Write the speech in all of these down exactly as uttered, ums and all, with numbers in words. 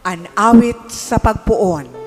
An awit sa pagpoon.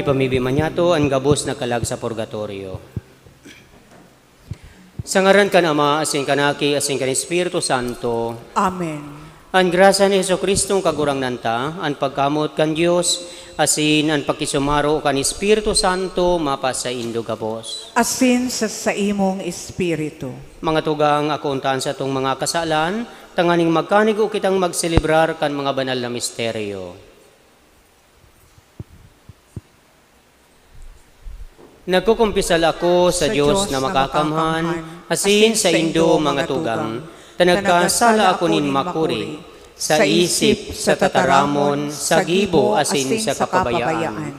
Ipamibi man niyato an gabos na kalag sa purgatorio. Sa ngaran kan Ama, asin kan Aki, asin kan Espiritu Santo. Amen. An grasya ni Jesu-Cristong Kagurangnan ta, an pagkamoot kan Dios, asin an pakisumaro kan Espiritu Santo mapasaindo gabos. Asin sa saimong espiritu. Mga tugang, akoon ta an satong mga kasalan, tanganing magkanigo kitang magselebrar kan mga banal na misteryo. Nagkukumpisal ako sa Dios na makakamhan, asin saindo, mga tugang, ta nagkasala ako nin makuri, sa isip, sa tataramon, sa gibo, asin sa kapabayaan.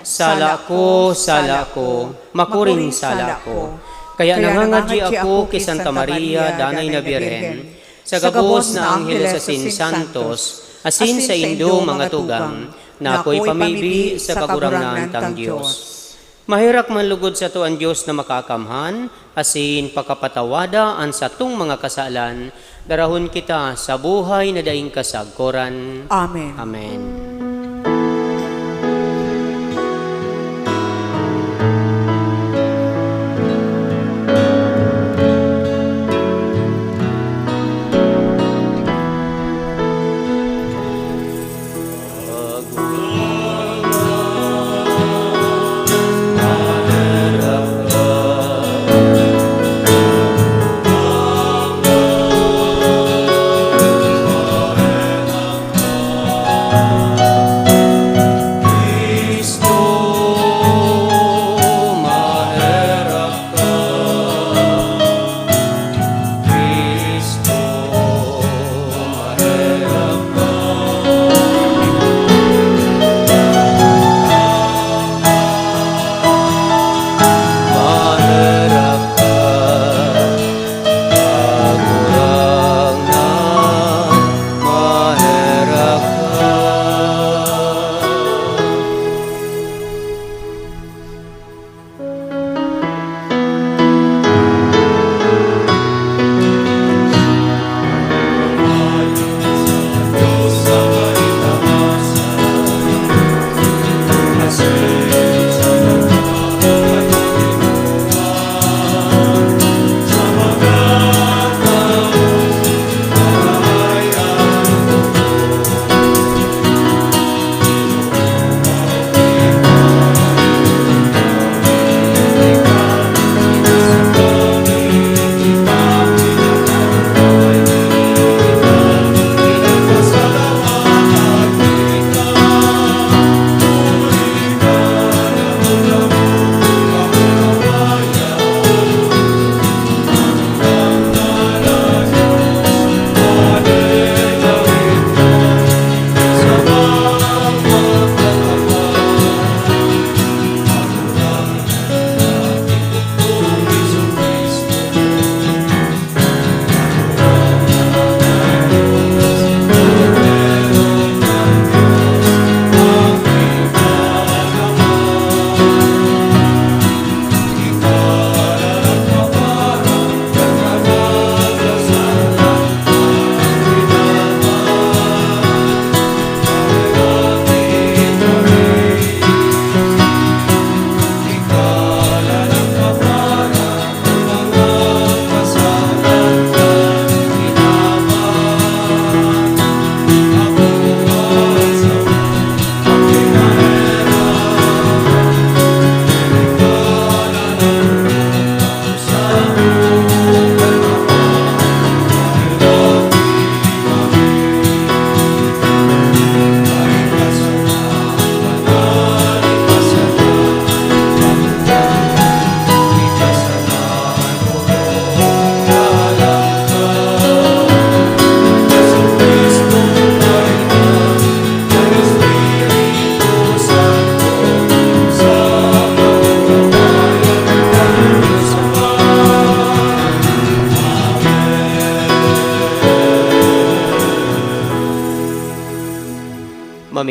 Sala ko, sala ko, makuring sala ko. Kaya nangangadyi ako ki Santa Maria, Danay na Birhen, sa gabos na anghel asin santos, asin saindo, mga tugang, na ako'y pamibi sa Kagurangnan tang Dios. Maherak man lugod sato an Dios na makakamhan, asin pakapatawada an satong mga kasalan, darahon kita sa buhay na daing kasagkoran. Amen. Amen.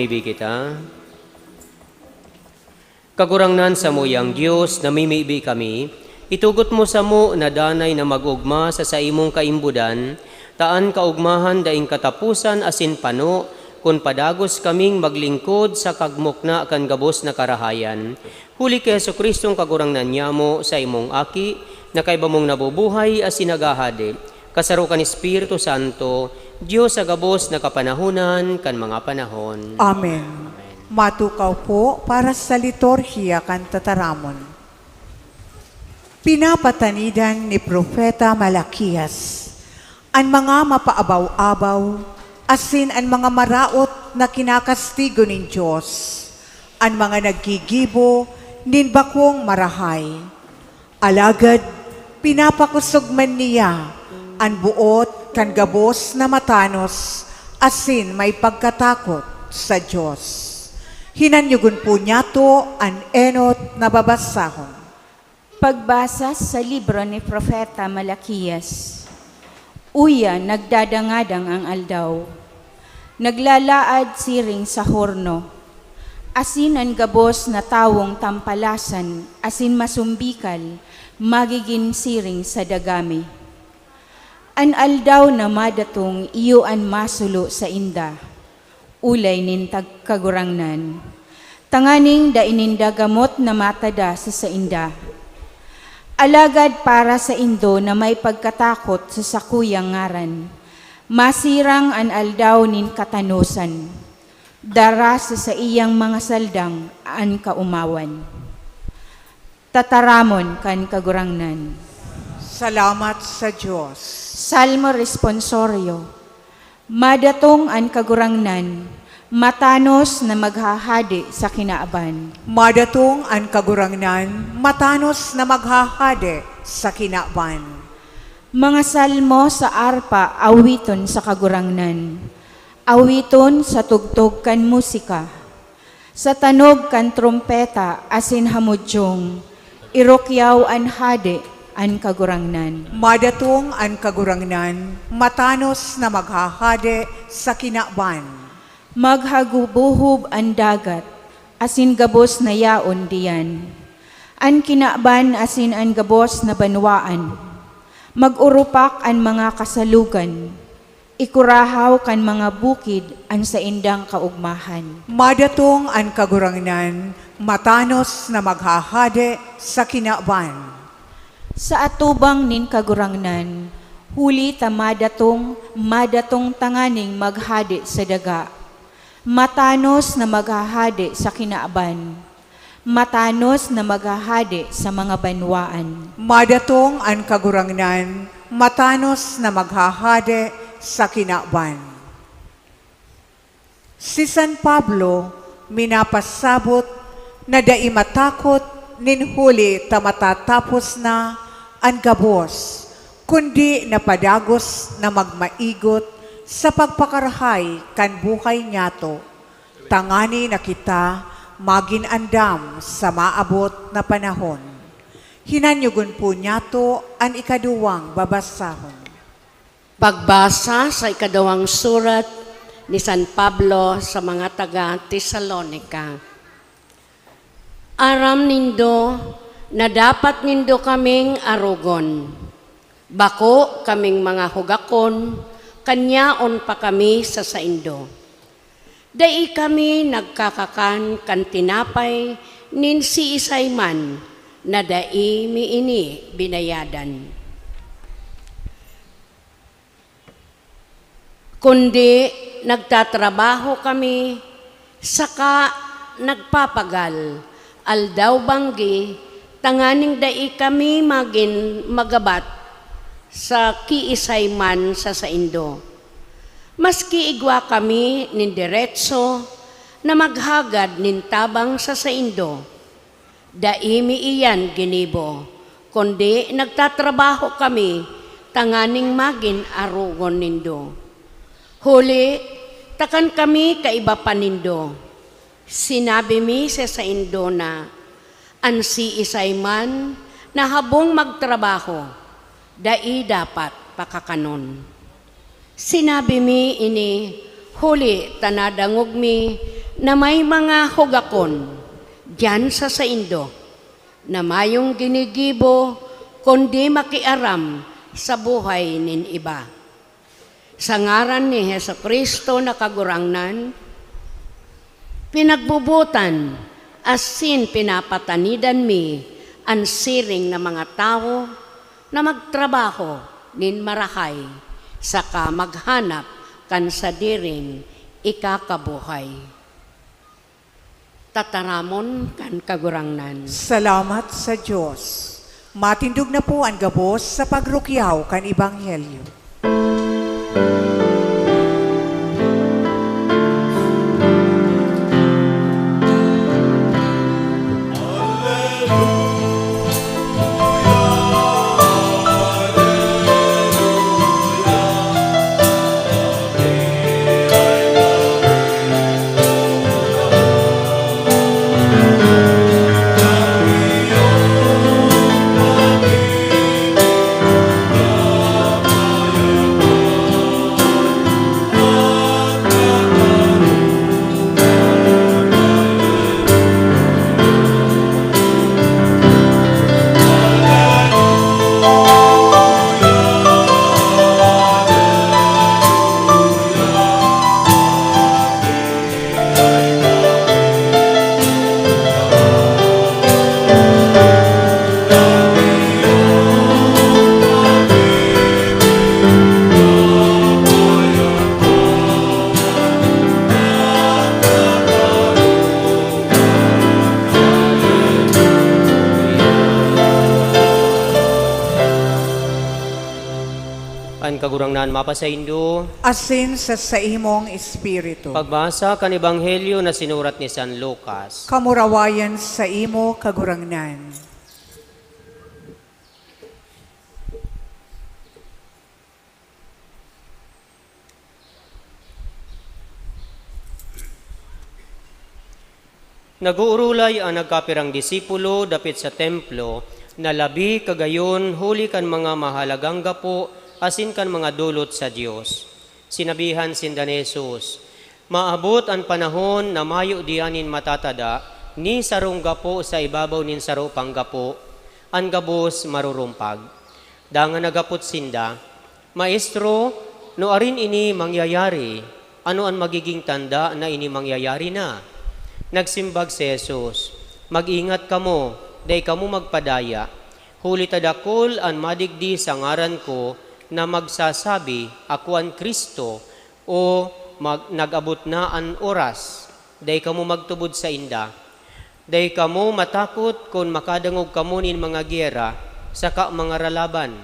Mibi kita. Kagurangnan, samuyang Dios, namimibi kami, itugot mo samo na danay na mag-ogma sa saimong kaimbodan, ta an kaogmahan daing kataposan asin pano, kun padagos kaming maglingkod sa kagmukna kan gabos na karahayan. Huli ki Jesu-Cristong Kagurangnan nyamo, saimong Aki, na kaiba mong nabubuhay asin naghahade, kasaro kan Espiritu Santo, Dios sa gabos na kapanahonan kan mga panahon. Amen. Matukaw po para sa liturhiya kan tataramon. Pinapatanidan ni Propeta Malakias an mga mapaabaw-abaw asin an mga maraot na kinakastigo nin Dios, an mga naggigibo nin bakong marahay. Alagad pinapakosog man niya an boot kan gabos na matanos asin may pagkatakot sa Dios. Hinanyogon po niyato an enot na babasahon. Pagbasa sa libro ni Propeta Malakias. Uya, nagdadangadang ang aldaw. Naglalaad siring sa horno. Asin an gabos na tawong tampalasan asin masumbikal magigin siring sa dagami. An aldaw na madatong iyo an masulo sainda, ulay nin tag-, Kagurangnan, tanganing dai ninda gamot na matada sa sainda. Alagad para saindo na may pagkatakot sa sakuyang ngaran, masirang an aldaw nin katanosan, dara sa saiyang mga saldang an kaomawan. Tataramon kan Kagurangnan. Salamat sa Dios. Salmo Responsorio. Madatong an Kagurangnan, matanos na maghahade sa kinaban. Madatong an Kagurangnan, matanos na maghahade sa kinaban. Mga salmo sa arpa, awiton sa Kagurangnan. Awiton sa tugtog kan musika. Sa tanog kan trompeta asin hamodyong, irukyaw an hade an Kagurangnan. Madatong an Kagurangnan, matanos na maghahade sa kinaban. Maghagubohob an dagat, asin gabos na yaon diyan. An kinaban asin an gabos na banwaan. Mag-urupak an mga kasalugan. Ikurahaw kan mga bukid an saindang kaogmahan. Madatong an Kagurangnan, matanos na maghahade sa kinaban. Sa atubang nin Kagurangnan, huli ta madatong, madatong tanganing maghade sa daga. Matanos na maghahade sa kinaban. Matanos na maghahade sa mga banwaan. Madatong an Kagurangnan, matanos na maghahade sa kinaban. Si San Pablo minapasabot na dai matakot nin huli ta matatapos na an gabos, kundi na padagos na magmaigot sa pagpakarahay kan buhay niyato, tangani na kita magin andam sa maabot na panahon. Hinanyogon po niyato an ikaduwang babasahon. Pagbasa sa ikaduwang surat ni San Pablo sa mga taga Tesalonica. Aram nindo na dapat nindo kaming arogon. Bako kaming mga hugakon, kan yaon pa kami sa saindo. Dai kami nagkakakan kan tinapay nin siisay man na dai mi ini binayadan. Kundi nagtatrabaho kami saka nagpapagal aldaw-banggi tanganing dai kami magin magabat sa kiisay man sa saindo. Maski igwa kami nin deretso na maghagad nin tabang sa saindo, dai mi iyan ginibo, kundi nagtatrabaho kami tanganing magin arogon nindo. Huli ta kan kami kaiba pa nindo, sinabi mi sa saindo na an siisay man na habong magtrabaho, dai dapat pakakanon. Sinabi mi ini huli ta nadangog mi na may mga hugakon diyan sa saindo na mayong ginigibo kundi makiaram sa buhay nin iba. Sa ngaran ni Jesu-Cristo na Kagurangnan, pinagbobotan asin pinapatanidan mi an siring na mga tawo na magtrabaho nin marahay saka maghanap kan sadiring ikakabuhay. Tataramon kan Kagurangnan. Salamat sa Dios. Matindog na po an gabos sa pagrukyaw kan Ebanghelyo. An Kagurangnan mapasaindo. Asin sa saimong espiritu. Pagbasa kan Ebanghelyo na sinurat ni San Lucas. Kamurawayan saimo, Kagurangnan. Nag-oorolay an nagkapirang disipulo dapit sa Templo na labi kagayon huli kan mga mahalagang gapo asin kan mga dolot sa Dios. Sinabihan sinda ni Jesus, "Maabot an panahon na mayo diyan nin matatada ni sarong gapo sa ibabaw nin saro pang gapo, an gabos marurumpag." Dangan naghapot sinda, "Maestro, nuarin ini mangyayari? Ano an magiging tanda na ini mangyayari na?" Nagsimbag si Jesus, "Mag-ingat kamo, dai kamo magpadaya, huli ta dakul an madigdi sa ngaran ko na magsasabi, 'Ako an Cristo,' o mag-, 'Nag-abot na an oras.' Dai kamo magtubod sainda. Dai kamo matakot kun makadangog kamo nin mga giyera saka mga ralaban.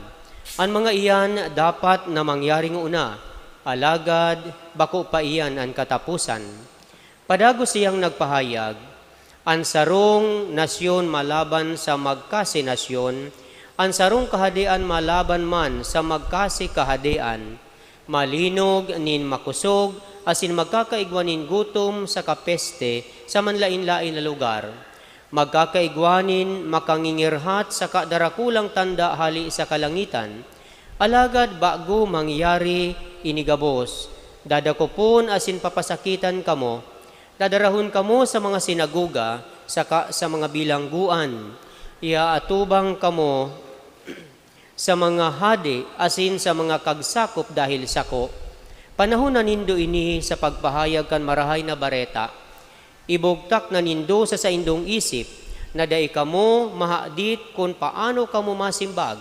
An mga iyan dapat na mangyari ngona, alagad bako pa iyan an kataposan." Padagos siyang nagpahayag, "An sarong nasyon malaban sa magkasi nasyon, an sarong kahadean malaban man sa magkasi kahadean, malinog nin makosog, asin magkakaigwa nin gutom saka peste sa manlaen-laen na lugar. Magkakaigwa nin makangingirhat saka darakulang tanda hale sa kalangitan. Alagad bago mangyari ini gabos, dadakopon asin papasakitan kamo. Dadarahon kamo sa mga sinagoga saka sa mga bilanggoan. Iaatubang kamo sa mga hade asin sa mga kagsakop dahil sako. Panahon na nindo ini sa pagpahayag kan Marahay na Bareta. Ibugtak na nindo sa saindong isip na dai kamo mahadit kun paano kamo masimbag,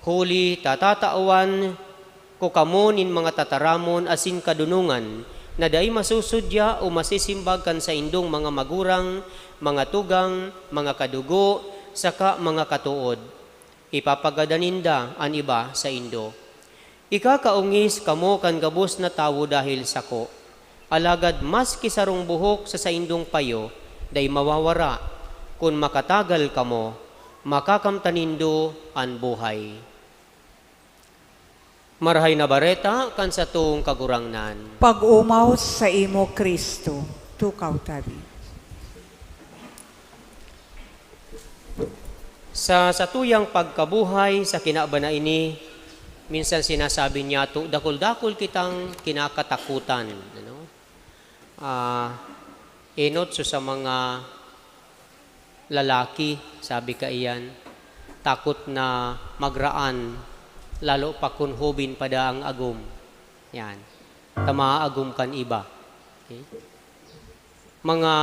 huli ta tatawan ko kamo nin mga tataramon asin kadonongan na dai masusudya o masisimbag kan saindong mga magurang, mga tugang, mga kadugo, saka mga katood. Ipapagadan ninda an iba saindo. Ikakaongis kamo kan gabos na tawo dahil sako. Alagad maski sarong buhok sa saindong payo dai mawawara. Kun makatagal kamo, makakamtan nindo an buhay." Marahay na Bareta kan satong Kagurangnan. Pag-omaw saimo, Cristo. Tukaw tabi. Sa satuyang pagkabuhay sa kinaban na ini, minsan sinasabi niyato, dakul-dakul kitang kinakatakutan, ano? Ah, Enot so sa mga lalaki, sabi kaiyan, takot na magraan, lalo pa kun hubin pa daang agom. Yan. Ta maagom kan iba. Okay? Mga,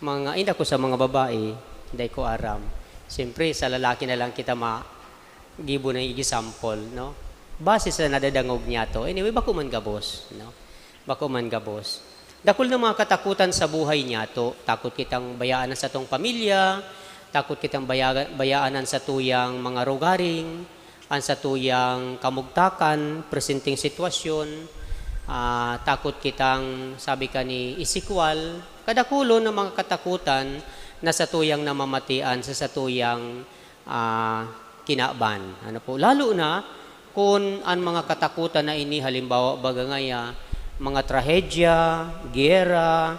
mga, inda ko sa mga babae, dai ko aram. Siyempre, sa lalaki na lang kita ma-, gibo na example, no? Base sa nadadangog niya to. Anyway, bako man gabos, no? Bako man gabos. Dakul na mga katakutan sa buhay niya to. Takot kitang bayaan ang satong pamilya, takot kitang baya-, bayaan ang satuyang mga rogaring, ang satuyang kamugtakan, presenteng sitwasyon, ah, takot kitang, sabi ka ni, isikwal. Kadakulon na mga katakutan na satuyang namamatian sa satuyang, ah, kinaban. Ano po? Lalo na kun an mga katakutan na ini, halimbawa, baga ngaya, mga trahedya, giyera,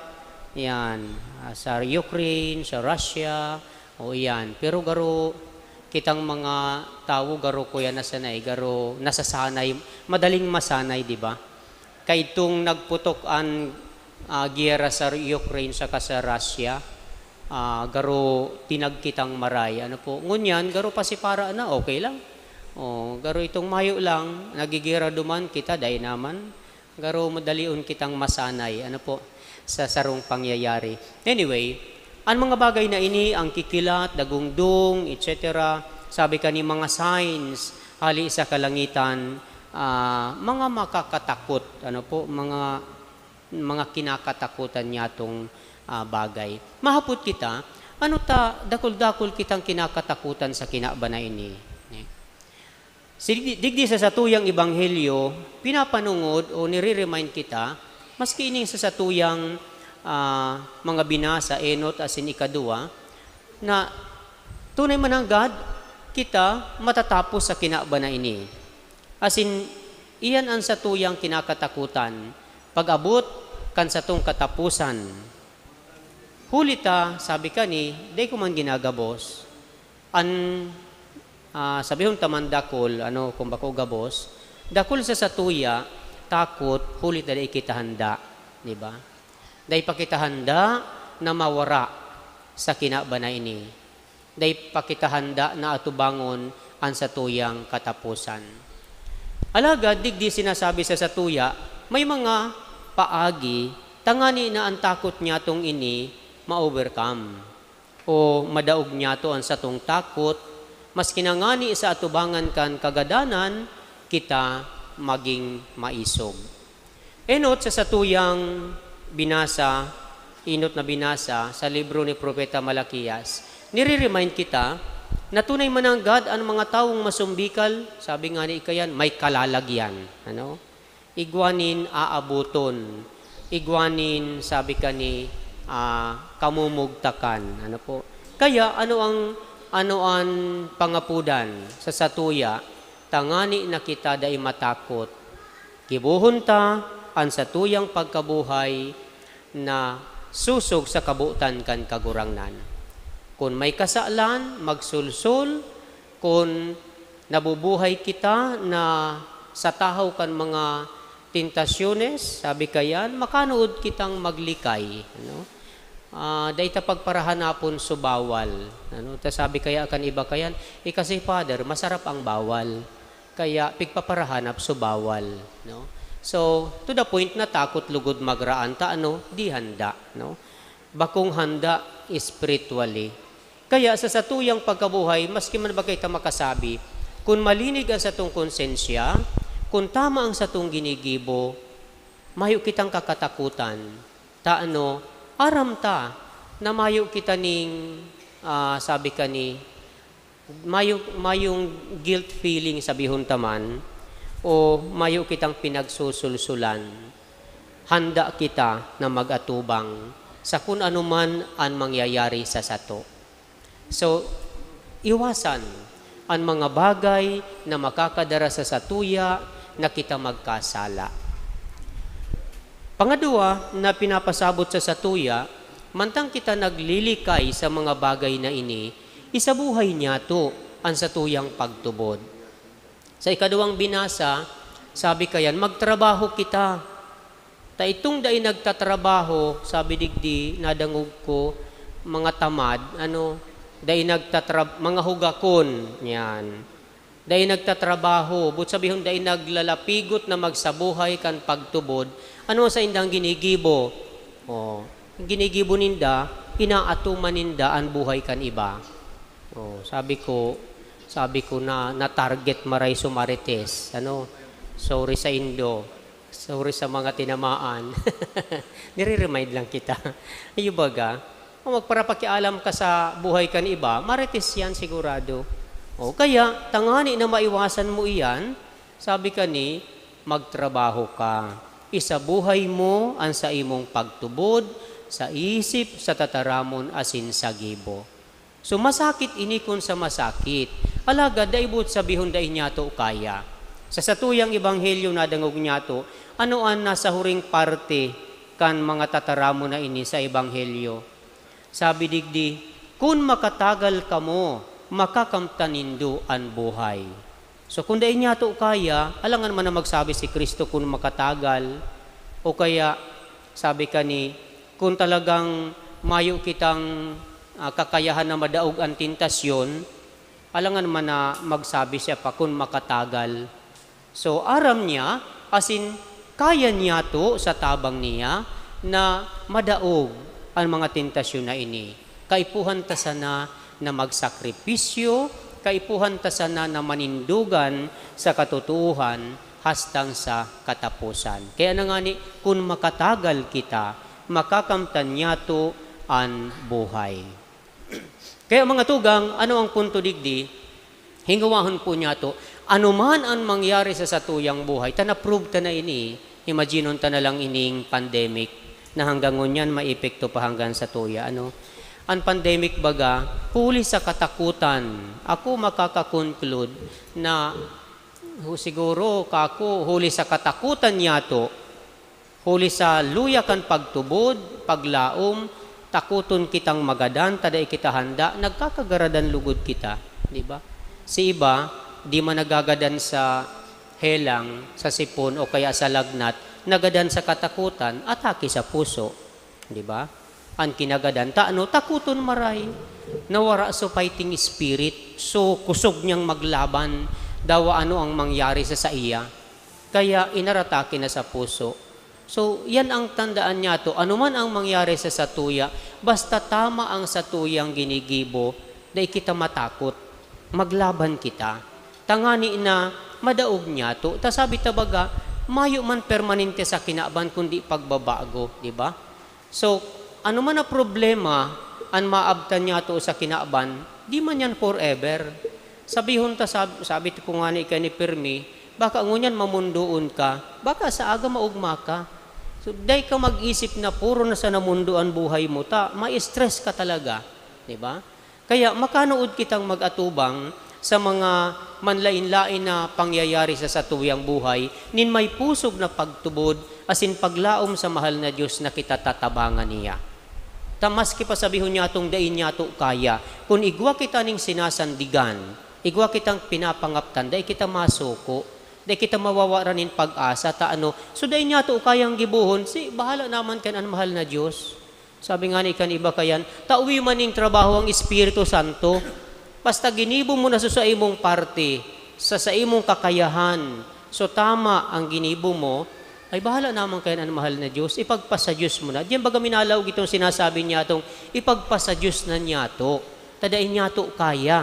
yan, ah, sa Ukraine, sa Russia, o iyan. Pero garo, kitang mga tawo garo kuya na sanay, garo nasasanay, madaling masanay, di ba? Kaidtong nagputok an, ah, giyera sa Ukraine saka sa Russia, ah, garo tinag kitang maray. Ano po? Ngunyan, garo pasipara na, okay lang. Oh, garo itong mayo lang, nagigiyera duman, kita, dai naman. Garo madalion kitang masanay, ano po, sa sarong pangyayari. Anyway, an mga bagay na ini, ang kikilat, dagongdong, et cetera, sabi ka ni mga signs, hali sa kalangitan, ah, mga makakatakot, ano po, mga, mga kinakatakutan niyatong, ah, bagay. Mahapot kita, ano ta, dakul-dakul kitang kinakatakutan sa kinaban na ini. Si digdi, digdi sa satuyang ebanghelyo, pinapanungod o nire-remind kita, maski ining sa satuyang, ah, mga binasa, enot asin ikaduwa, na tunay mananggad kita matatapos sa kinaban na ini. Asin, iyan an satuyang kinakatakutan, pag-abot kan satong kataposan. Huli ta, sabi kani, dai ko man ginagabos. An, ah, sabihon ta man dakul, ano, kung bako gabos, dakul sa satuya, takot, huli ta dai kita handa, di ba? Dai pa kita handa na mawara sa kinaban na ini. Dai pa kita handa na atubangon an satuyang kataposan. Alagad digdi sinasabi sa satuya, may mga paagi tangani na an takot niyatong ini ma-overcome. O madaog niyato an satong takot, maski na ngani sa atubangan kan kagadanan, kita magin maisog. Enot sa satuyang binasa, enot na binasa sa libro ni Propeta Malakias, nire-remind kita na tunay mananggad an mga tawong masumbikal, sabi nga ni Ikayan, may kalalagyan. Ano? Igwa nin aaboton, igwa nin, sabi ka ni, ah, kamumugtakan. Ano po? Kaya, ano ang, ano an pangapodan sa satuya, tangani na kita dai matakot? Gibohon ta an satuyang pagkabuhay na sosog sa kabotan kan Kagurangnan. Kun may kasalan, magsolsol. Kun nabubuhay kita na sa tahaw kan mga tentasyones, sabi kayan, makanood kitang maglikay, ano? Ah, dai ta pagparahanapon so bawal, ano? Ta sabi kaya kan iba kayan, "Eh, kasi, Father, masarap ang bawal, kaya pigpaparahanap so bawal," no? So, to the point na takot lugod magraan ta, ano, di handa, no? Bakong handa spiritually. Kaya sa satuyang pagkabuhay, maski man bagay ta makasabi, kun malinig ang satong konsensya, kun tama ang satong ginigibo, mayo kitang kakatakutan. Ta ano, aram ta na mayo kita ning, ah, sabi ka ni, mayo, mayong guilt feeling, sabihon ta man, o mayo kitang pinagsusulsulan. Handa kita na mag-atubang sa kun ano man an mangyayari sa sato. So, iwasan an mga bagay na makakadara sa satuya na kita magkasala. Pangadwa na pinapasabot sa satuya, mantang kita naglilikay sa mga bagay na ini, isabuhay niyato an satuyang pagtubod. Sa ikaduwang binasa, sabi kayan, "Magtrabaho kita." Ta itong dai nagtatrabaho, sabi digdi, nadangog ko, mga tamad, ano, dai nagtatrab-, mga hugakon, yan. Dai nagtatrabaho, but sabihon dai naglalapigot na magsabuhay kan pagtubod, ano sa indang ginigibo? Oh, ginigibo ninda, inaatuman ninda an buhay kan iba. Oh, sabi ko, sabi ko na, na-target maray so Marites, ano? Sorry sa indo. Sorry sa mga tinamaan. Nire-remind lang kita. Yung baga, kung magparapakialam ka sa buhay kan iba, marites yan sigurado. O kaya, tangani na maiwasan mo iyan, sabi ka ni, magtrabaho ka. Isabuhay mo ang sa imong pagtubod, sa isip, sa tataramon, asin sa gibo. So, masakit ini kun sa masakit. Alagad dai buot sabihon dai niyato kaya. Sa satuyang ebanghelyo nadangog niyato, ano an nasa huring parte kan mga tataramon na ini sa ebanghelyo? Sabi digdi, "Kun makatagal kamo, makakamtan nindo an buhay." So, kun dai niyato kaya, alangan man na magsabi si Cristo kun makatagal, o kaya sabi ka ni, kun talagang mayo kitang, ah, kakayahan na madaog an tentasyon, alangan man na magsabi siya pa kun makatagal. So, aram niya, asin kaya niyato sa tabang niya na madaog an mga tentasyon na ini. Kaipuhan ta sana na magsakripisyo, kaipuhan ta sana na manindogan sa katotoohan hastang sa kataposan. Kaya na ngani, kun makatagal kita, makakamtan niyato an buhay. Kaya, mga tugang, ano ang punto digdi? Hingawahon po niyato, ano man an mangyari sa satuyang buhay, ta na-prove ta na ini, imaginon ta na lang ining pandemic na hanggang ngunyan maepekto pa hanggang satuya, ano? An pandemic baga, huli sa katakutan, ako makaka-conclude na, hu-, siguro, kako, huli sa katakutan niyato, huli sa luya kan pagtubod, paglaom, takoton kitang magadan, ta dai kita handa, nagkakagaradan lugod kita, di ba? Si iba, di man nagagadan sa helang, sa sipon, o kaya sa lagnat, nagadan sa katakutan, atake sa puso, di ba? An kinagadan, ta ano, takoton maray, nawara so fighting spirit, so kusog niyang maglaban, dawa ano ang mangyari sa saiya. Kaya inaratake na sa puso. So, yan ang tandaan niyato. Ano man ang mangyari sa satuya, basta tama ang satuyang ginigibo, dai kita matakot. Maglaban kita. Tangani na madaog niyato. Ta sabi ta baga, mayo man permanente sa kinaban kundi pagbabago, di ba? So, ano man na problema an maabtan niyato sa kinaban, di man yan forever. Sabihon ta, sab-, sabi ko nga ni kay ni Pirmi, baka ngunyan mamundoon ka, baka sa aga maugma ka. So, dai ka mag-isip na puro na sa namundo an buhay mo, ta ma-stress ka talaga, di ba? Kaya makanood kitang mag-atubang sa mga manlaen-laen na pangyayari sa satuyang buhay, nin may pusog na pagtubod asin paglaom sa mahal na Dios na kita tatabangan niya. Ta maski pa sabihon niyatong dai niyato kaya, kun igwa kita ning sinasandigan, igwa kitang pinapangaptan, dai kita masuko, dai kita mawawaran nin pag-asa, ta ano, so dai niyato kayang gibohon, si bahala naman kan an mahal na Dios. Sabi nga ni kan iba kayan, "Tawi man ning trabaho ang Espiritu Santo. Basta ginibo mo na sa saimong parte, sa saimong kakayahan, so tama ang ginibo mo, ay bahala naman kayan an mahal na Diyos. Ipagpasa Diyos mo na." Diyan baga minalaog itong sinasabi niya, itong ipagpasa Diyos na niyato. Ta dai niyato kaya.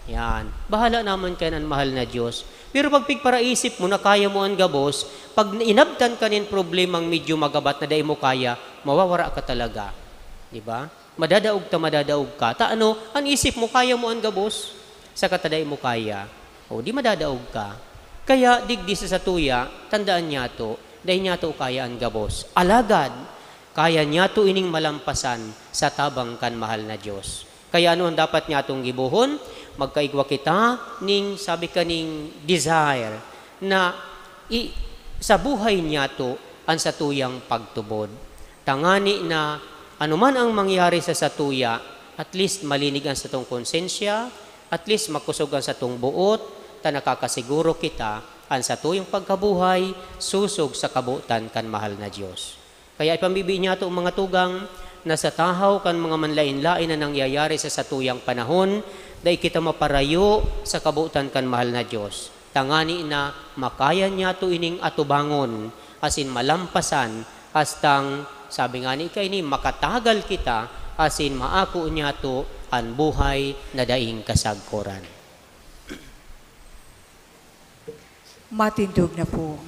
Yan. Bahala naman kayan an mahal na Diyos. Pero pag pigparaisip mo na kaya mo an gabos, pag inabtan ka nin problemang medyo magabat na dai mo kaya, mawawara ka talaga. Di ba? Madadaog ta, madadaog ka. Ta ano, an isip mo, kaya mo an gabos, saka ta dai mo kaya. O, di madadaog ka. Kaya, digdi sa satuya, tandaan niyato, dai niyato kaya an gabos. Alagad, kaya niyato ining malampasan sa tabang kan mahal na Diyos. Kaya ano ang dapat niyatong gibohon? Magkaigwa kita ning, sabi ka, ning desire na i-, sa buhay niyato an satuyang pagtubod. Tangani na anuman ang mangyari sa satuya, at least malinig ang satong konsensya, at least makusog ang satong boot, ta nakakasiguro kita An satuyang pagkabuhay sosog sa kabotan kan mahal na Dios. Kaya ipamibi niyato, mga tugang, na sa tahaw kan mga manlaen-laen na nangyayari sa satuyang panahon, dai kita maparayo sa kabotan kan mahal na Dios. Tangani na makaya niyato ining atubangon asin malampasan, hastang, sabi ngani kaini, makatagal kita asin maako niyato an buhay na daing kasagkoran. Matindog na po.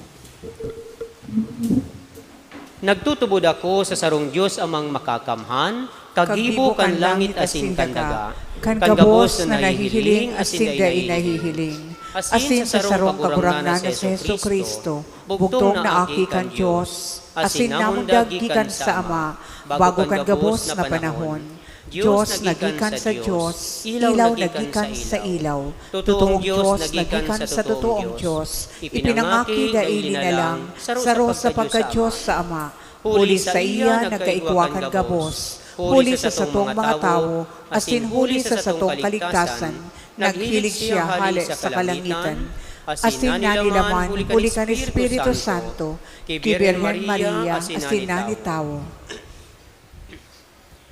Nagtutubod ako sa sarong Dios Amang Makakamhan, kagibo kan langit asin kan daga, kan gabos na nahihiling asin dai nahihiling, asin sa sarong Kagurangnan na si Jesu-Cristo, bugtong na Aki kan Dios, asin namundag gikan sa Ama, bago kan gabos na panahon. Dios na gikan sa Dios, ilaw na gikan sa ilaw, totoong Dios na gikan sa totoong Dios, ipinangaki dai linalang, saro sa pagka-Dios sa Ama. Huli saiya nagkaigwa kan gabos, huli sa satong mga tawo, asin huli sa satong kaligtasan, naghilig siya hale sa kalangitan, asin nanilaman huli kan Espiritu Santo, ki Birhen Maria, asin nani tawo.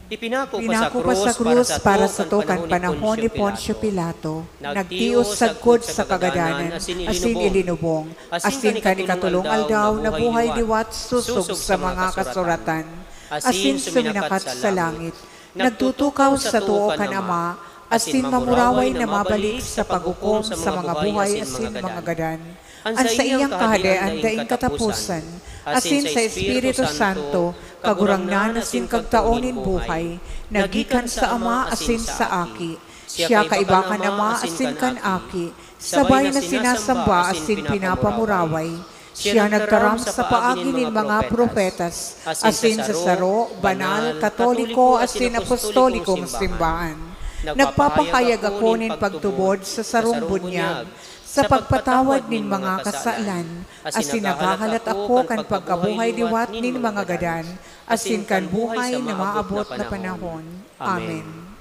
Ipinako pa sa krus para sato kan panahon ni Poncio Pilato. Nagtios sagkod sa kagadanan asin ilinubong, asin kan ikatolong aldaw nabuhay liwat sosog sa mga kasuratan, asin suminakat sa langit. Nagtutukaw sa too kan Ama, asin mamuraway na mabalik sa paghukom sa mga buhay asin mga gadan. An saiyang Kahadean daing kataposan, asin sa Espiritu Santo, Kagurangnan asin Kagtao nin buhay, na gikan sa Ama asin sa Aki. Siya kaiba kan Ama asin kan Aki, sabay na sinasamba asin pinapamuraway. Siya nagtaram sa paagi nin mga propetas, asin sa saro, banal, katoliko, asin apostolikong simbahan. Nagpapahayag ako nin pagtubod sa sarong bunyag, sa pagpatawad nin mga kasalan, asin naghahalat ako kan pagkabuhay liwat nin mga gadan, asin kan buhay na maabot na panahon. Amen.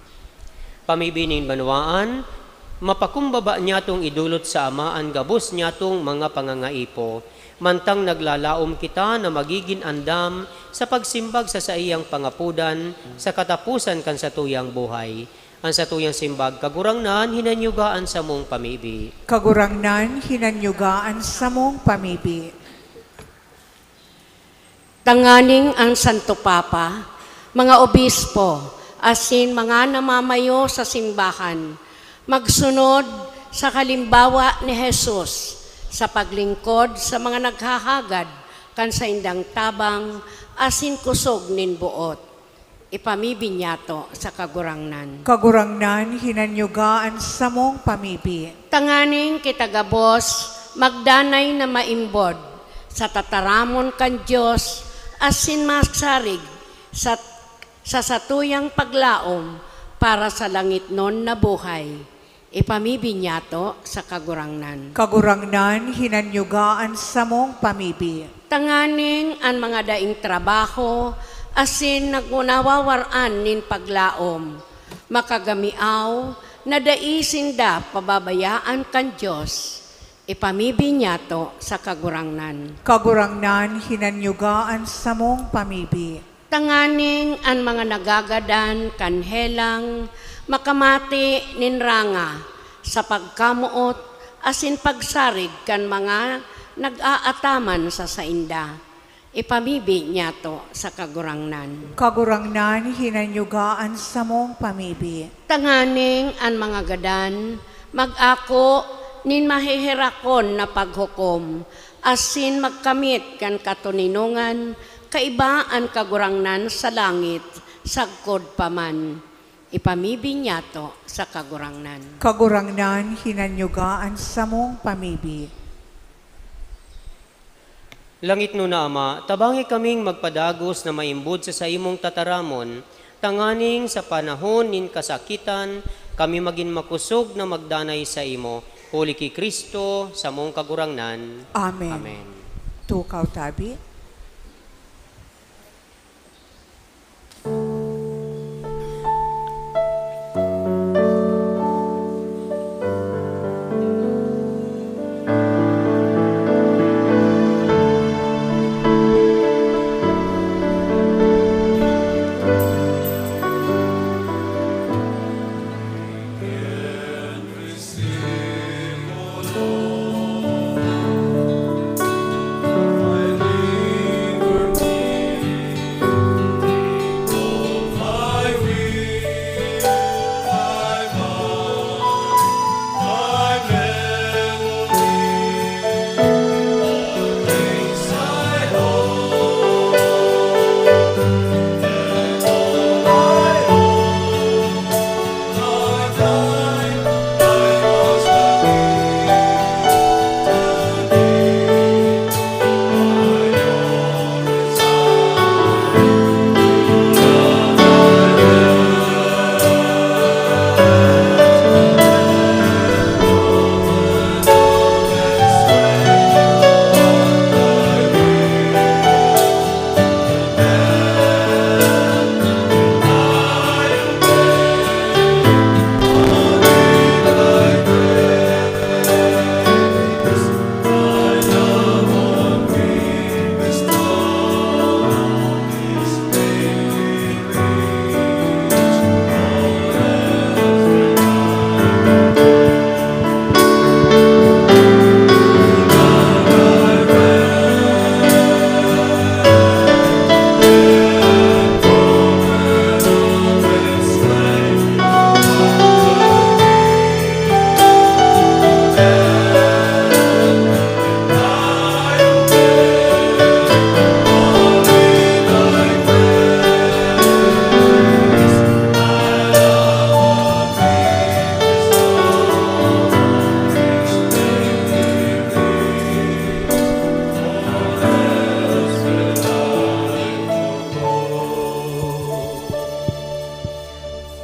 Pamibi nin banwaan, mapakumbaba niyatong idolot sa Ama an gabos niyatong mga pangangaipo, mantang naglalaom kita na magigin andam sa pagsimbag sa saiyang pangapodan sa kataposan kan satuyang buhay. An satuyang simbag, Kagurangnan, hinanyuga an samong pamibi. Kagurangnan, hinanyuga an samong pamibi. Tanganing an Santo Papa, mga obispo, asin mga namamayo sa simbahan, magsunod sa halimbawa ni Jesus sa paglingkod sa mga naghahagad kan saindang tabang asin kusog nin boot. Ipamibi niyato sa Kagurangnan. Kagurangnan, hinanyuga an samong pamibi. Tanganing kita gabos magdanay na maimbod sa tataramon kan Dios asin masarig sa, sa satuyang paglaom para sa langitnon na buhay. Ipamibi niyato sa Kagurangnan. Kagurangnan, hinanyuga an samong pamibi. Tanganing an mga daing trabaho asin nagwawar-an nin paglaom, makagamiaw na dai sinda pababayaan kan Dios. Ipamibi niyato sa Kagurangnan. Kagurangnan, hinanyuga an samong pamibi. Tanganing an mga nagagadan kan helang makamate nin ranga sa pagkamoot asin pagsarig kan mga nag-aataman sa sainda. Ipamibi niyato sa Kagurangnan. Kagurangnan, hinanyuga an samong pamibi. Tanganing an mga gadan mag-ako nin maheherakon na paghukom, asin magkamit kan katoninongan kaiba an Kagurangnan sa langit sagkod pa man. Ipamibi niyato sa Kagurangnan. Kagurangnan, hinanyuga an samong pamibi. Langitnon na Ama, tabangi kaming magpadagos na maimbod sa saimong tataramon, tanganing sa panahon nin kasakitan, kami magin makosog na magdanay saimo, huli ki Cristo, samong Kagurangnan. Amen. Amen. Tukaw tabi.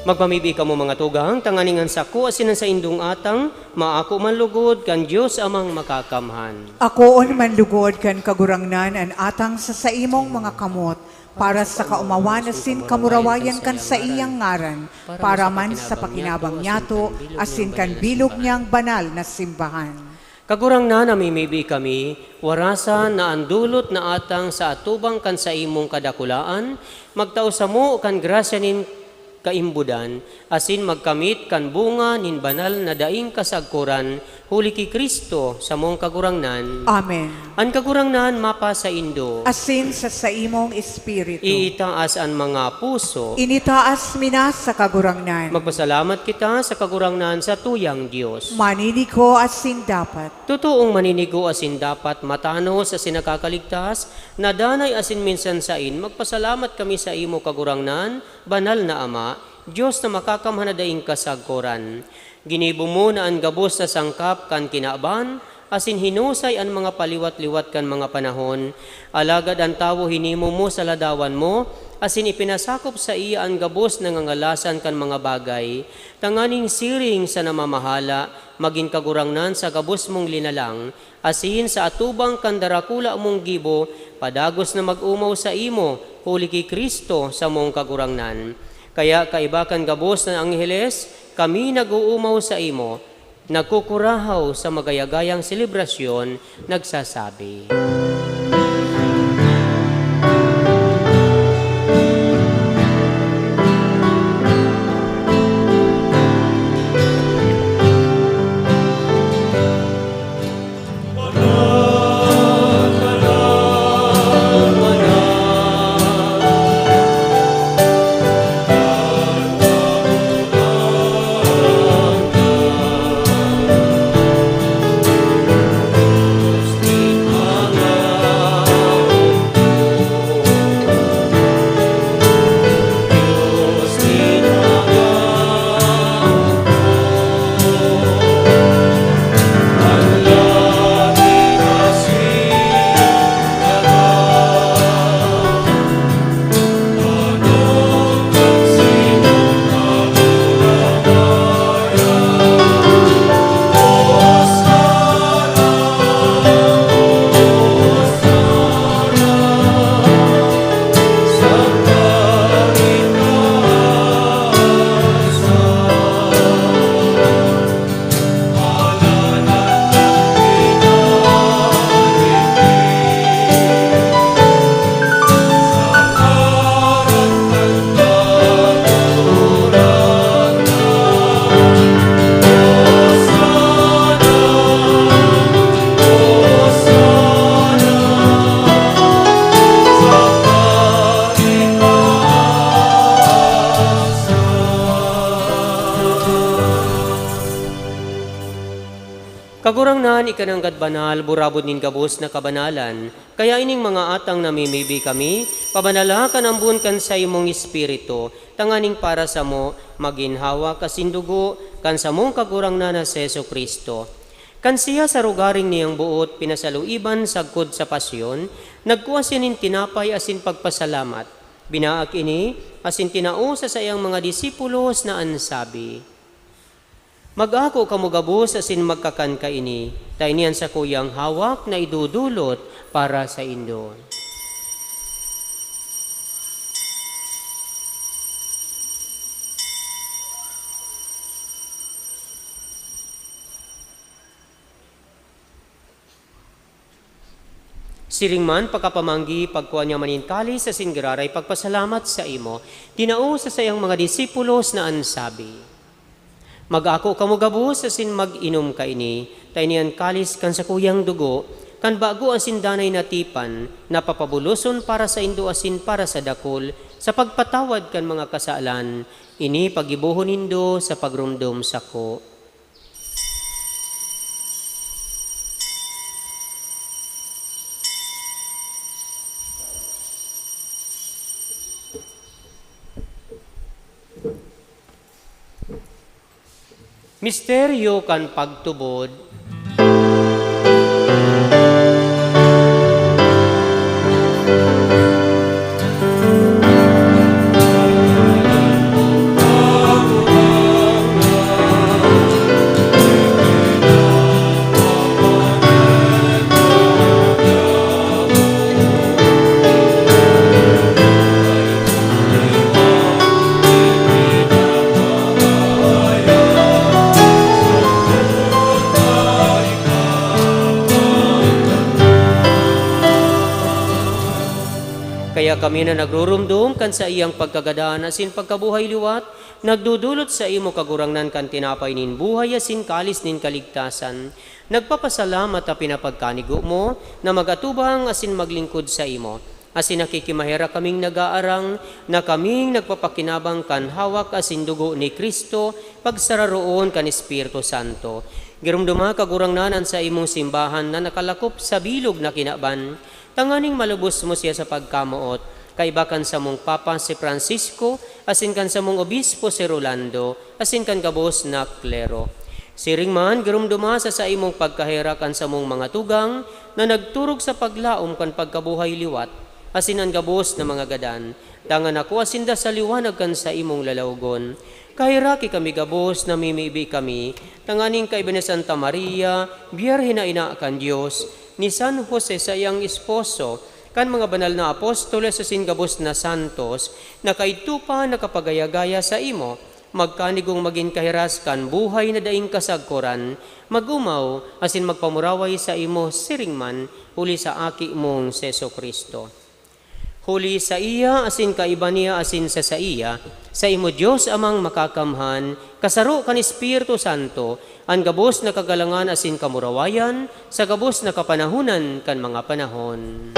Magpamibi kamo, mga tugang, tanganing an sako asin an saindong atang maako man lugod kan Dios Amang Makakamhan. Akoon man lugod kan Kagurangnan an atang sa saimong mga kamot, para sa kaomawan asin kamurawayan kan saiyang ngaran, para man sa pakinabang niyato asin kan bilog niyang banal na simbahan. Kagurangnan, namimibi kami, warasan na an dulot na atang sa atubang kan saimong kadakulaan, magtao samo kan grasya nin kaimbodan, asin magkamit kan bunga nin banal na daing kasagkoran, huli ki Cristo, samong Kagurangnan. Amen. An Kagurangnan mapasaindo. Asin sa saimong espiritu. Iitaas an mga puso. Initaas mi na sa Kagurangnan. Magpasalamat kita sa Kagurangnan, sa tuyang Dios. Maninigo asin dapat. Totoong maninigo asin dapat, matanos asin nakakaligtas, na danay asin minsan sain, magpasalamat kami saimo, Kagurangnan, Banal na Ama, Dios na makakamhan na daing kasagkoran. Ginibo mo na an gabos na sangkap kan kinaban, asin hinusay an mga paliwat-liwat kan mga panahon. Alagad an tawo hinimo mo sa ladawan mo, asin ipinasakop saiya an gabos na ngangalasan kan mga bagay, tanganing siring sa namamahala, magin kagurangnan sa gabos mong linalang, asin sa atubang kan darakula mong gibo, padagos na mag-omaw saimo, huli ki Cristo, samong Kagurangnan. Kaya kaiba kan gabos na angheles, kami nag-oomaw saimo, nagkukurahaw sa magayagayang selebrasyon, nagsasabi. Kagurangnan, ika nanggad banal, burabod nin gabos na kabanalan. Kaya ining mga atang namimibi kami, pabanala kan ambon kan saimong Espiritu, tanganing para samo magin hawak asin dugo kan samong Kagurangnan na si Jesu-Cristo. Kan siya sa rogaring niyang boot pinasaluiban sagkod sa pasyon, nagkua siya nin tinapay asin pagpasalamat. Binaak ini asin tinao sa saiyang mga disipulos na an sabi, "Mag-ako kamo gabos asin magkakan kaini, ta ini an sakuyang hawak na idodolot para saindo." Siring man, pakapamanggi, pagkua niya man nin kalis asin giraray pagpasalamat saimo, tinao sa saiyang mga disipulos na an sabi, "Mag-ako kamo gabos asin mag-inom kaini, ta ini an kalis kan sakuyang dugo, kan bago asin danay na tipan, na papabuloson para saindo asin para sa dakul, sa pagpatawad kan mga kasalan. Ini paggibohon nindo sa pagromdom sako." Misteryo kan pagtubod. Kami na nagrurumdom kan saiyang pagkagadan asin pagkabuhay liwat, nagdodolot saimo, Kagurangnan, kan tinapay nin buhay asin kalis nin kaligtasan. Nagpapasalamat ta pinapagkanigo mo na mag-atubang asin maglingkod saimo. Asin nakikimaherak kaming nag-aarang na kaming nagpapakinabang kan hawak asin dugo ni Cristo, pagsararoon kan Espiritu Santo. Giromdoma, Kagurangnan, an saimong simbahan na nakalakop sa bilog na kinaban, tanganing malubos mo siya sa pagkamoot, kaiba kan samong Papa si Francisco, asin kan samong Obispo si Rolando, asin kan gabos na klero. Siring man, giromdoma sa saimong pagkaherak an samong mga tugang na nagturog sa paglaom kan pagkabuhay liwat, asin an gabos na mga gadan, dangan nakua sinda sa liwanag kan saimong lalawgon. Kaheraki kami gabos, namimibi kami, tanganing kaiba ni Santa Maria, Birhen na Ina kan Dios, ni San Jose, saiyang esposo, kan mga banal na apostoles asin gabos na santos na kaidto pa nakapagaya-gaya saimo, magkanigong magin kahiras kan buhay na daing kasagkoran, mag-omaw asin magpamuraway saimo siring man huli sa Aki mong si Jesu-Cristo. Huli saiya asin kaiba niya asin sa saiya, saimo, Dios Amang Makakamhan, kasaro kan Espiritu Santo, an gabos na kagalangan asin kamurawayan sa gabos na kapanahonan kan mga panahon.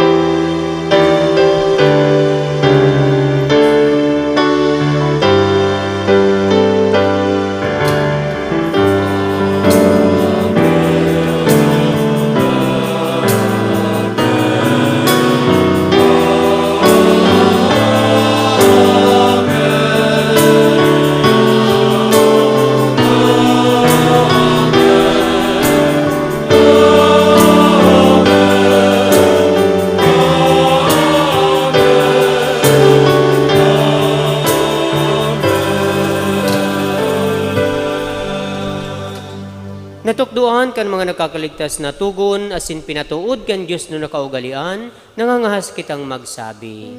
Natukdoan kan mga nakakaligtas na togon asin pinatood kan Dios na nakaugalean, nangangahas kitang magsabi.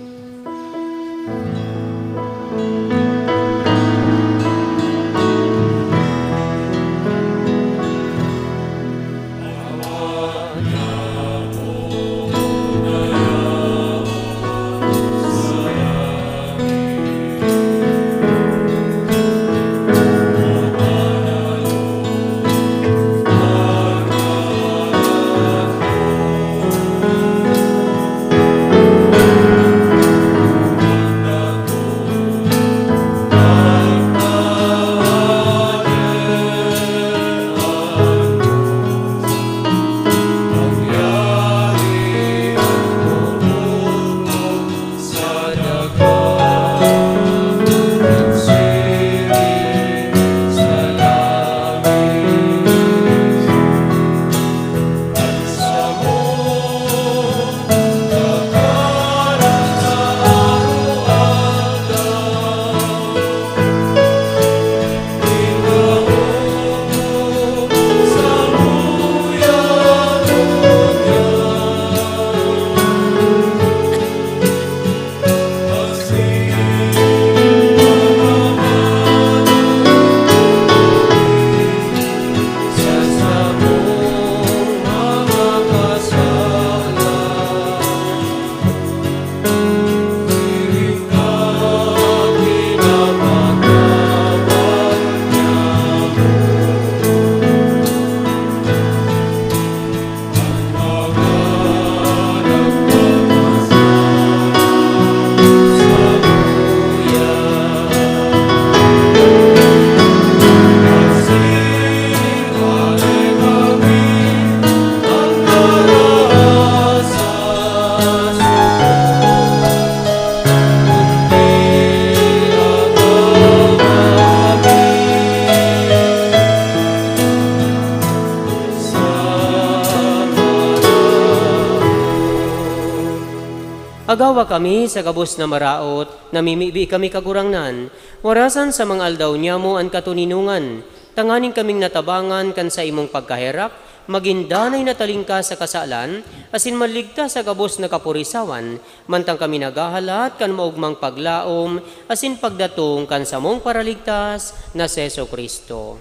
Agawa kami sa gabos na maraot, namimibi kami, Kagurangnan, warasan sa mga aldaw niyamo an katoninongan, tanganing kaming natabangan kan saimong pagkaherak, magin danay na talingkas sa kasalan, asin maligtas sa gabos na kapurisawan, mantang kami naghahalat kan maogmang paglaom asin pagdatong kan samong Paraligtas na si Jesu-Cristo.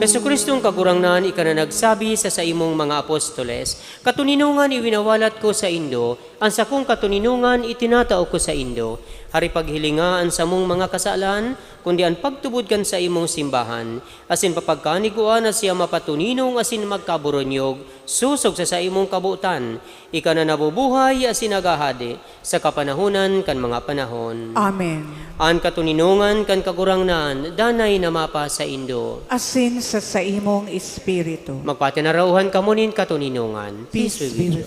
Jesucristong Kagurangnan, ika na nagsabi sa saimong mga apostoles, "Katoninongan iwinawalat ko saindo, an sakong katoninongan itinatao ko saindo." Hari, paghilinga an samong mga kasalan, kundi an pagtubod kan saimong simbahan, asin papagkanigua na siya mapatoninong asin magkaboronyog, sosog sa saimong kabotan. Ika na nabubuhay asin naghahade sa kapanahonan kan mga panahon. Amen. An katoninongan kan Kagurangnan danay na mapasaindo. Asin sa saimong espiritu. Magpatinarauhan kamo nin katoninongan. Peace be with you.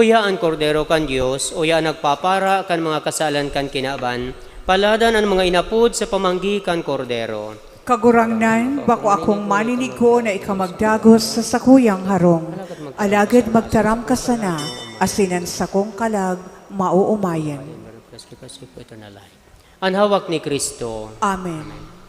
Uya an Kordero kan Dios, uya an nagpapara kan mga kasalan kan kinaban. Paladan an mga inapod sa pamanggi kan Kordero. Kagurangnan, bako akong maninigko na ika magdagos sa sakuyang harong, alagad magtaram ka sana, asin an sakong kalag maoomayan. An hawak ni Cristo. Amen.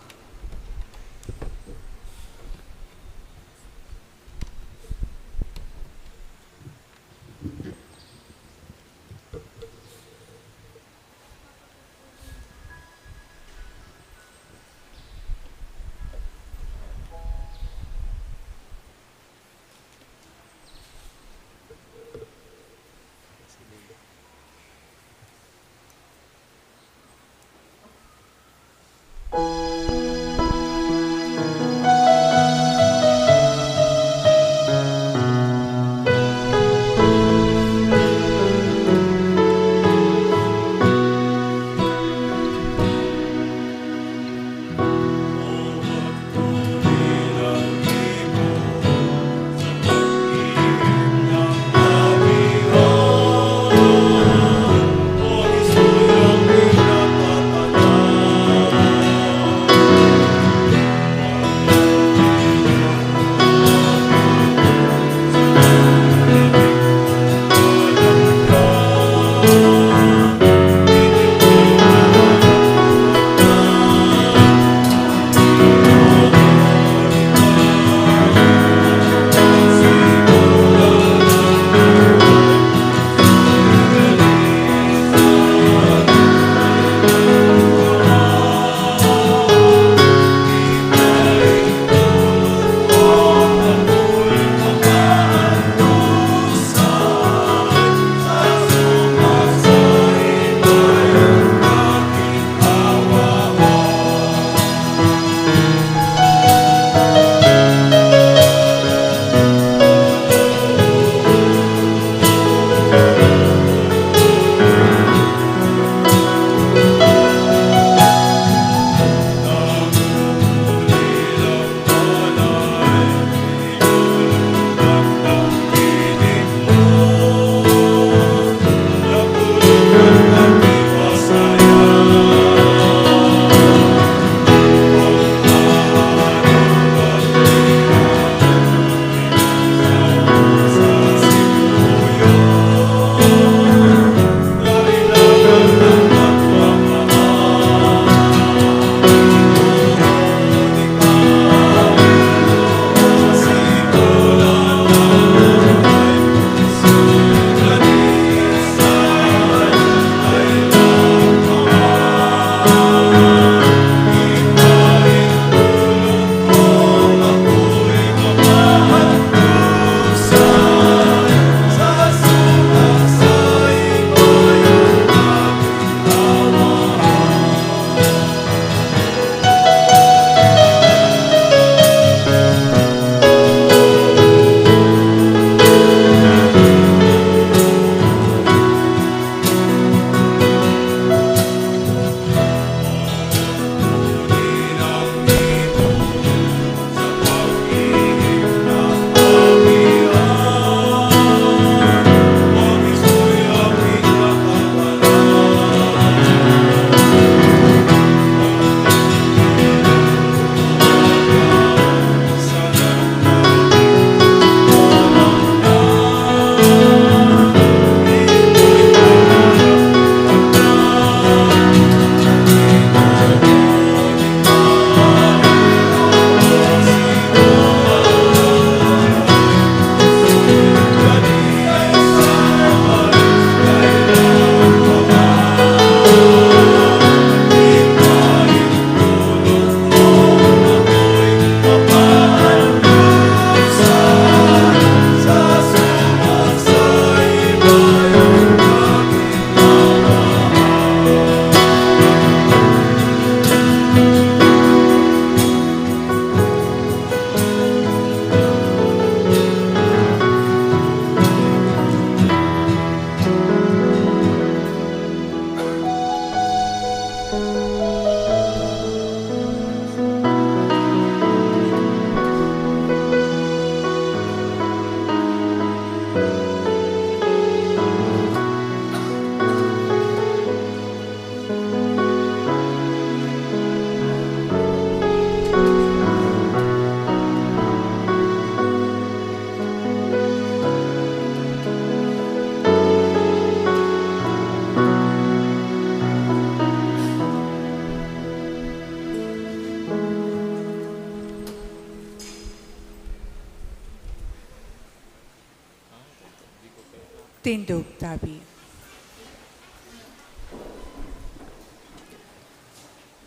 Tindog tabi.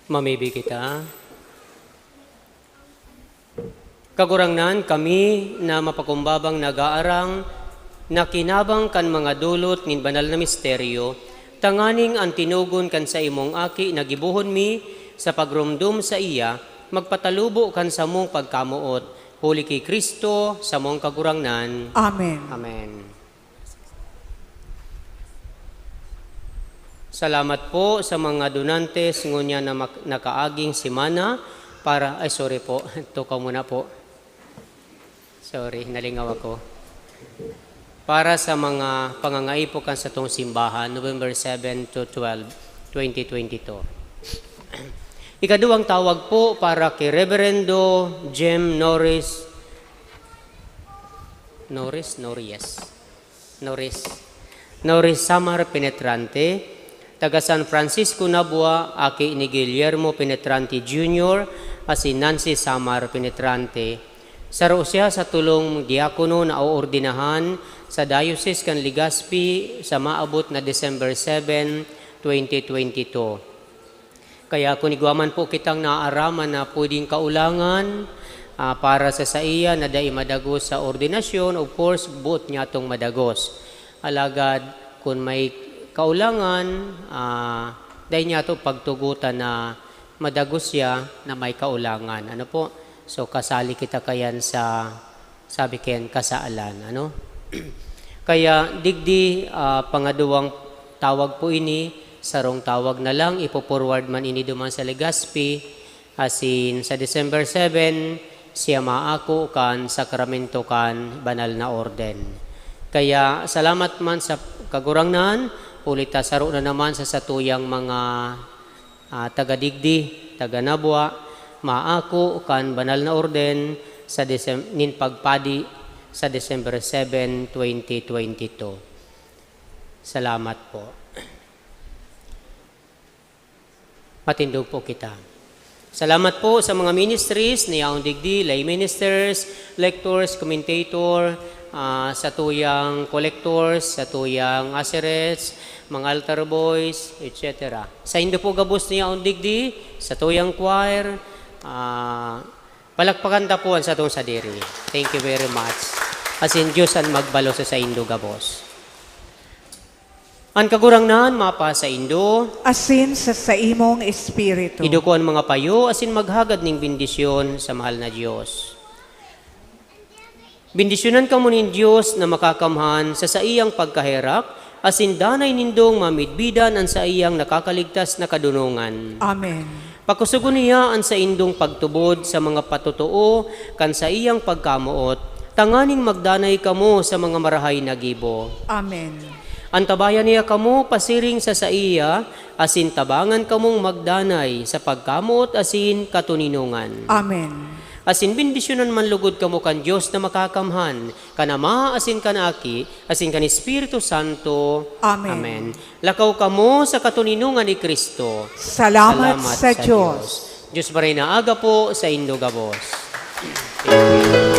Mamibi kita. Kagurangnan, kami na mapakumbabang nag-aarang na kinabang kan mga dolot nin banal na misteryo, tanganing an tinugon kan saimong Aki na gibohon mi sa pagromdom saiya, magpatalubo kan samong pagkamoot, huli ki Cristo, samong Kagurangnan. Amen. Amen. Salamat po sa mga donantes ngunyan na mak-, nakaaging semana para, ay, sorry po, tukaw muna po. Sorry, nalingaw ako. Para sa mga pangangaipo kan satong simbahan, November seven to twelve, twenty twenty-two. Ikaduwang tawag po para kay Reverendo Jem Norris. Norris? Norries. Norris. Norris Samar Penetrante, taga San Francisco Nabua, aki ni Guillermo Penetrante Junior asin Nancy Samar Penetrante. Saro siya sa tolong diakono na oordinahan sa Diocese kan Legazpi sa maabot na December seven, twenty twenty-two. Kaya kun igwa man po kitang naaraman na pwedeng kaulangan, ah, para sa saiya na dai madagos sa ordinasyon, of course, boot niyatong madagos. Alagad kun may kaulangan, ah, dai niyato pagtugotan na madagos siya na may kaulangan. Ano po? So, kasali kita kayan sa, sabi kayan, kasalan. Ano? Kaya, digdi, ah, pangaduwang tawag po ini, sarong tawag na lang, ipo-forward man ini duman sa Legazpi, asin sa December seven, siya maako kan sakramento kan banal na orden. Kaya, salamat man sa Kagurangnan, huli ta saro na naman sa satuyang mga, ah, taga digdi, taga Nabua, maako kan banal na orden sa Decem-, nin pagpadi sa December seven, twenty twenty-two. Salamat po. Matindog po kita. Salamat po sa mga ministries na yaon digdi, lay ministers, lectors, commentator, ah, satuyang collectors, satuyang usherets, mga altar boys, et cetera. Saindo po gabos na yaon digdi, satuyang choir, ah, palakpakan ta po an satong sadiri. Thank you very much. Asin Diyos an magbalo sa saindo gabos. An Kagurangnan mapasaindo. Asin sa saimong espiritu. Iduko an mga payo asin maghagad nin bendisyon sa mahal na Dios. Bendisyonan kamo nin Dios na Makakamhan sa saiyang pagkaherak, asin danay nindong mamidbidan an saiyang nakakaligtas na kadonongan. Amen. Pakusogon niya an saindong pagtubod sa mga patotoo kan saiyang pagkamoot, tanganing magdanay kamo sa mga marahay na gibo. Amen. Antabayan niya kamo pasiring sa saiya, asin tabangan kamong magdanay sa pagkamoot asin katoninongan. Amen. Asin bendisyonan man lugod kamo kan Dios na Makakamhan, kan Ama asin kan Aki, asin kan Espiritu Santo. Amen. Amen. Lakaw kamo sa katoninongan ni Cristo. Salamat sa Dios. Dios maray na aga po saindo gabos. Thank you.